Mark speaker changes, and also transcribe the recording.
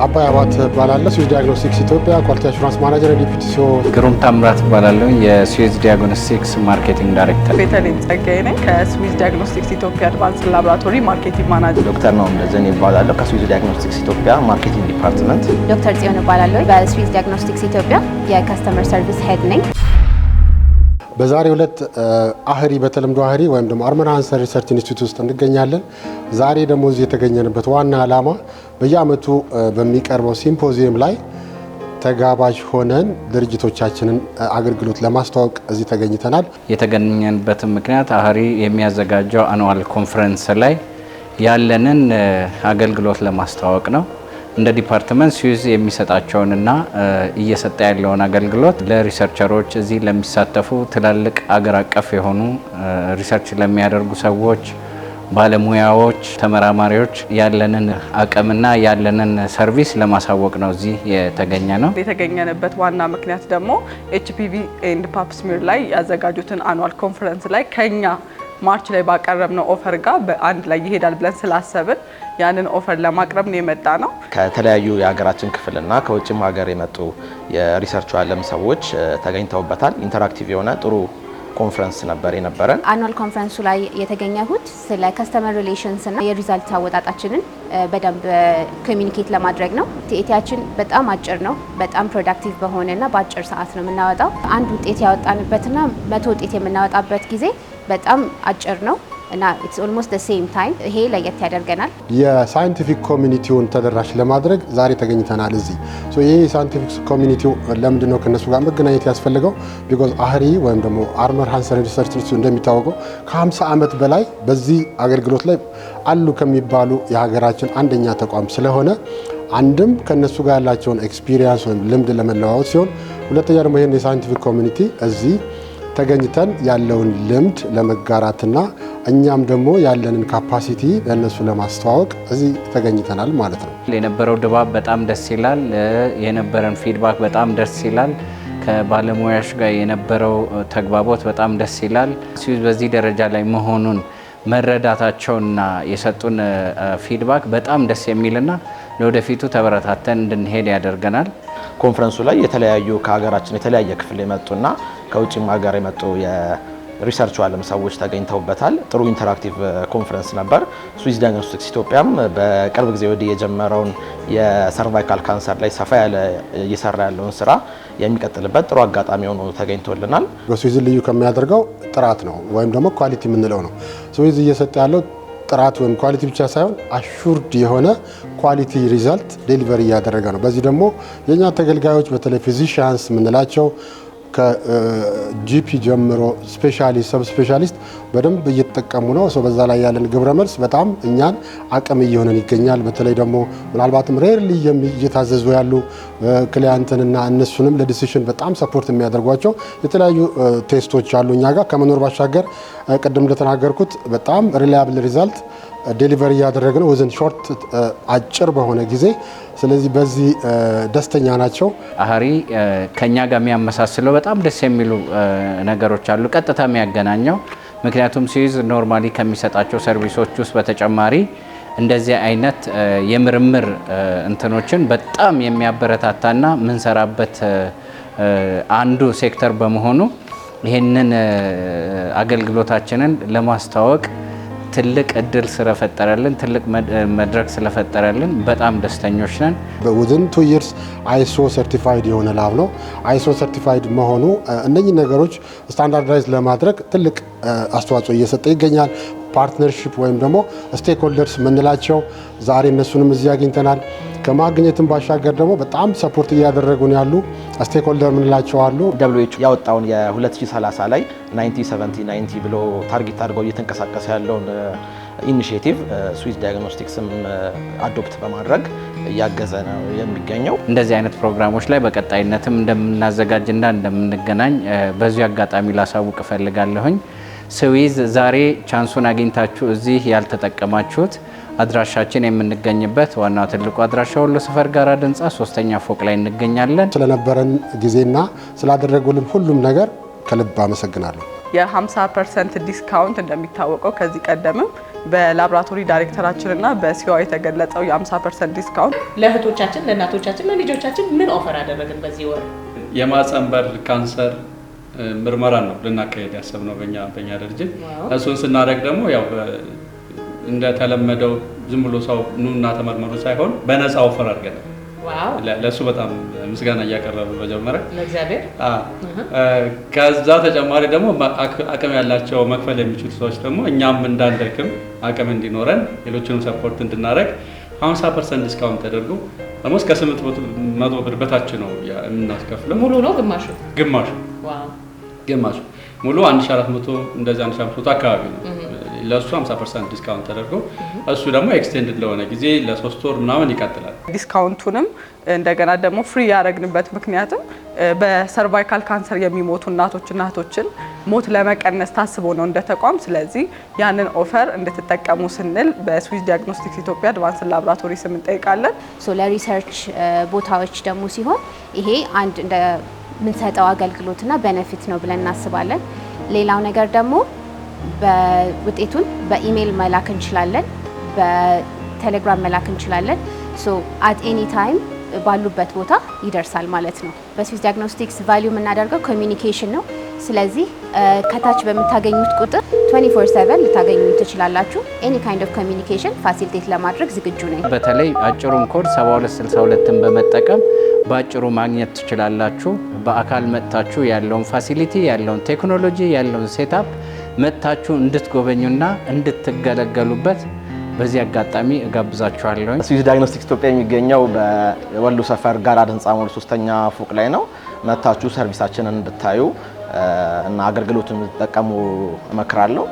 Speaker 1: አባይ አባተ እባላለሁ። ስዊዝ ዲያግኖስቲክስ ኢትዮጵያ quality assurance manager፣ deputy CEO።
Speaker 2: ግሩም ታምራት እባላለሁ። የስዊዝ ዲያግኖስቲክስ marketing director።
Speaker 3: ቤተልሔም ጸጋዬ ነኝ፣ ከስዊዝ ዲያግኖስቲክስ ኢትዮጵያ advanced laboratory marketing manager።
Speaker 4: ዶክተር ነው እንደዘን ይባላለሁ፣ ከስዊዝ ዲያግኖስቲክስ ኢትዮጵያ marketing department።
Speaker 5: ዶክተር ጽዮን እባላለሁ። በስዊዝ ዲያግኖስቲክስ ኢትዮጵያ የ customer service head ነኝ።
Speaker 1: በዛሬው ዕለት አህሪ፣ በተለምዶ አህሪ ወይም ደግሞ አርመር ሃንሰን ሪሰርች ኢንስቲትዩት ውስጥ እንገኛለን። ዛሬ ደግሞ እዚህ የተገኘንበት ዋና ዓላማ በየዓመቱ በሚቀርበው ሲምፖዚየም ላይ ተጋባዥ ሆነን ድርጅቶቻችንን አገልግሎት ለማስተዋወቅ እዚህ ተገኝተናል።
Speaker 2: የተገኘንበትን ምክንያት አህሪ የሚያዘጋጀው annual conference ላይ ያለንን አገልግሎት ለማስተዋወቅ ነው። እንደ department ስዊዝ የሚሰጣቸውንና እየሰጠ ያለውን አገልግሎት ለ researcher ኦች፣ እዚህ ለሚሳተፉ ትላልቅ አገር አቀፍ የሆኑ research ለሚያደርጉ ሰዎች፣ ባለሙያዎች፣ ተመራማሪዎች ያለንን አቅምና ያለንን service ለማሳወቅ ነው እዚህ የተገኘነው።
Speaker 3: የተገኘንበት ዋና ምክንያት ደግሞ HPV and pap smear ላይ ያዘጋጁትን annual conference ላይ ከኛ March ላይ ባቀረብነው offer ጋር በአንድ ላይ ይሄዳል ብለን ስላሰብን ያንን offer ለማቅረብ ነው የመጣነው።
Speaker 4: ከተለያዩ የሀገራችን ክፍልና ከውጭም ሀገር የመጡ የ research ኡ ዓለም ሰዎች ተገኝተውበታል። Interactive የሆነ ጥሩ ኮንፈረንስ ነበር የነበረን።
Speaker 5: Annual conference ኡ ላይ የተገኘሁት ስለ customer relations እና የ result አወጣጣችንን በደንብ communicate ለማድረግ ነው። TAT ያችን በጣም አጭር ነው። በጣም productive በሆነና በአጭር ሰዓት ነው የምናወጣው። አንድ ውጤት ያወጣንበትና 100 ውጤት የምናወጣበት ጊዜ በጣም አጭር ነው እና it's almost same time። ይሄ ለየት ያደርገናል።
Speaker 1: የ scientific community ውን ተደራሽ ለማድረግ ዛሬ ተገኝተናል እዚህ። ይሄ የ scientific community ው ለምንድን ነው ከነሱ ጋር መገናኘት ያስፈልገው? Because አህሪ ወይም ደግሞ አርመር ሃንሰን ሪሰርች ኢንስቲትዩት እንደሚታወቀው ከ50 ዓመት በላይ በዚህ አገልግሎት ላይ አሉ ከሚባሉ የሀገራችን አንደኛ ተቋም ስለሆነ አንድም ከነሱ ጋር ያላቸውን experience ወይም ልምድ ለመለዋወጥ ሲሆን፣ ሁለተኛ ደግሞ ይህን የ scientific community እዚህ ተገኝተን ያለውን ልምድ ለመጋራትና እኛም ደግሞ ያለንን capacity ለእነሱ ለማስተዋወቅ እዚህ ተገኝተናል ማለት ነው።
Speaker 2: የነበረው ድባብ በጣም ደስ ይላል። የነበረን feedback በጣም ደስ ይላል። ከባለሙያዎች ጋር የነበረው ተግባቦት በጣም ደስ ይላል። ስዊዝ በዚህ ደረጃ ላይ መሆኑን መረዳታቸውና የሰጡን feedback በጣም ደስ የሚልና ለወደፊቱ ተበረታተን እንድንሄድ ያደርገናል።
Speaker 4: ኮንፈረንሱ ላይ የተለያዩ ከሀገራችን የተለያየ ክፍል የመጡና ከውጭም ሀገር የመጡ የ research ኡ ዓለም ሰዎች ተገኝተውበታል። ጥሩ interactive conference ነበር። ስዊዝ ዲያግኖስቲክስ ኢትዮጵያም በቅርብ ጊዜ ወዲህ የጀመረውን የ cervical cancer ላይ ሰፋ ያለ እየሰራ ያለውን ስራ የሚቀጥልበት ጥሩ አጋጣሚ ሆኖ ተገኝቶልናል።
Speaker 1: በስዊዝን ልዩ ከሚያደርገው ጥራት ነው ወይም ደግሞ quality የምንለው ነው። ስዊዝ እየሰጠ ያለው ጥራት ወይም quality ብቻ ሳይሆን assured የሆነ quality result delivery እያደረገ ነው። በዚህ ደግሞ የእኛ ተገልጋዮች በተለይ physicians የምንላቸው ከ GP ጀምሮ specialist፣ sub specialist በደንብ እየተጠቀሙ ነው። So በዛ ላይ ያለን ግብረ መልስ በጣም እኛን አቅም እየሆነን ይገኛል። በተለይ ደግሞ ምናልባትም rarely እየታዘዙ ያሉ client ንና እነሱንም ለ decision በጣም support የሚያደርጓቸው የተለያዩ test ኦች አሉ እኛ ጋር ከመኖር ባሻገር ቅድም እንደተናገርኩት በጣም reliable result delivery እያደረግን ነው within short፣ አጭር በሆነ ጊዜ። ስለዚህ በዚህ ደስተኛ ናቸው።
Speaker 2: አህሪ ከኛ ጋር የሚያመሳስለው በጣም ደስ የሚሉ ነገሮች አሉ፣ ቀጥታ የሚያገናኘው። ምክንያቱም ስዊዝ normally ከሚሰጣቸው service ኦች ውስጥ በተጨማሪ እንደዚህ አይነት የምርምር እንትኖችን በጣም የሚያበረታታና ምንሰራበት አንዱ ሴክተር በመሆኑ ይህንን አገልግሎታችንን ለማስተዋወቅ ትልቅ እድል ስለፈጠረልን፣ ትልቅ መድረክ ስለፈጠረልን በጣም ደስተኞች ነን።
Speaker 1: Within 2 years ISO certified የሆነ lab ነው። ISO certified መሆኑ እነኚህ ነገሮች standardize ለማድረግ ትልቅ አስተዋጽኦ እየሰጠ ይገኛል። Partnership ወይም ደግሞ stakeholders የምንላቸው ዛሬ እነሱንም እዚህ አግኝተናል። ከማግኘትም ባሻገር ደግሞ በጣም support እያደረጉን ያሉ stakeholder የምንላቸው አሉ።
Speaker 4: WHO ያወጣውን የ2030 ላይ 90 70 90 ብሎ target አድርገው እየተንቀሳቀሰ ያለውን initiative ስዊዝ ዲያግኖስቲክስም adopt በማድረግ እያገዘ ነው የሚገኘው።
Speaker 2: እንደዚህ አይነት ፕሮግራሞች ላይ በቀጣይነትም እንደምናዘጋጅና እንደምንገናኝ በዚሁ አጋጣሚ ላሳውቅ እፈልጋለሁኝ። ስዊዝ ዛሬ chance ኡን አግኝታችሁ እዚህ ያልተጠቀማችሁት፣ አድራሻችን የምንገኝበት ዋናው ትልቁ አድራሻ ወሎ ሰፈር ጋራ ህንፃ ሶስተኛ ፎቅ ላይ እንገኛለን።
Speaker 1: ስለነበረን ጊዜና ስላደረጉልን ሁሉም ነገር ከልብ አመሰግናለሁ።
Speaker 3: የ50% discount እንደሚታወቀው ከዚህ ቀደምም በላቦራቶሪ ዳይሬክተራችን እና በ CEO የተገለጸው የ50% discount
Speaker 6: ለእህቶቻችን፣ ለእናቶቻችን፣ ለልጆቻችን ምን offer አደረግን በዚህ ወር?
Speaker 7: የማህፀን በር ካንሰር ምርመራ ነው ልናካሄድ ያሰብነው በእኛ ድርጅት። እሱን ስናደርግ ደግሞ ያው እንደተለመደው ዝም ብሎ ሰው ኑና ተመርመሩ ሳይሆን በነፃ offer አድርገናል። ለእሱ በጣም ምስጋና እያቀረቡ መጀመሪያ
Speaker 6: ለእግዚአብሔር።
Speaker 7: ከዛ ተጨማሪ ደግሞ አቅም ያላቸው፣ መክፈል የሚችሉ ሰዎች ደግሞ እኛም እንዳንደክም አቅም እንዲኖረን ሌሎችንም support እንድናደርግ 50% discount ተደርጎ almost ከ800 ብር በታች ነው የምናስከፍለው።
Speaker 6: ሙሉ ነው ግማሹ?
Speaker 7: ግማሹ። ግማሹ። ሙሉ 1400 እንደዚህ 1500 አካባቢ ነው። ለእሱ 50% discount ተደርጎ እሱ ደግሞ extended ለሆነ ጊዜ ለ3 ወር ምናምን ይቀጥላል።
Speaker 3: Discount ኡንም እንደገና ደግሞ free ያደረግንበት ምክንያትም በ cervical cancer የሚሞቱ እናቶችና እህቶችን ሞት ለመቀነስ ታስቦ ነው እንደ ተቋም። ስለዚህ ያንን offer እንድትጠቀሙ ስንል በስዊዝ ዲያግኖስቲክስ ኢትዮጵያ advanced laboratory ስም እንጠይቃለን።
Speaker 5: So ለ research ቦታዎች ደግሞ ሲሆን ይሄ አንድ እንደ ምንሰጠው አገልግሎትና benefit ነው ብለን እናስባለን። ሌላው ነገር ደግሞ በውጤቱን በኢሜይል መላክ እንችላለን፣ በቴሌግራም መላክ እንችላለን። So at any time ባሉበት ቦታ ይደርሳል ማለት ነው። በስዊዝ ዲያግኖስቲክስ value የምናደርገው communication ነው። ስለዚህ ከታች በምታገኙት ቁጥር 24/7 ልታገኙ ትችላላችሁ። Any kind of communication facilitate ለማድረግ ዝግጁ ነኝ።
Speaker 2: በተለይ አጭሩን ኮድ 7262ን በመጠቀም በአጭሩ ማግኘት ትችላላችሁ። በአካል መጥታችሁ ያለውን facility፣ ያለውን ቴክኖሎጂ፣ ያለውን setup መጥታችሁ እንድትጎበኙና እንድትገለገሉበት በዚህ አጋጣሚ እጋብዛችኋለሁ።
Speaker 4: ስዊዝ ዲያግኖስቲክስ ኢትዮጵያ የሚገኘው በወሎ ሰፈር ጋራድ ህንፃ ሞል ሶስተኛ ፎቅ ላይ ነው። መታችሁ service ኣችንን እንድታዩ እና አገልግሎቱን እንድትጠቀሙ እመክራለሁ።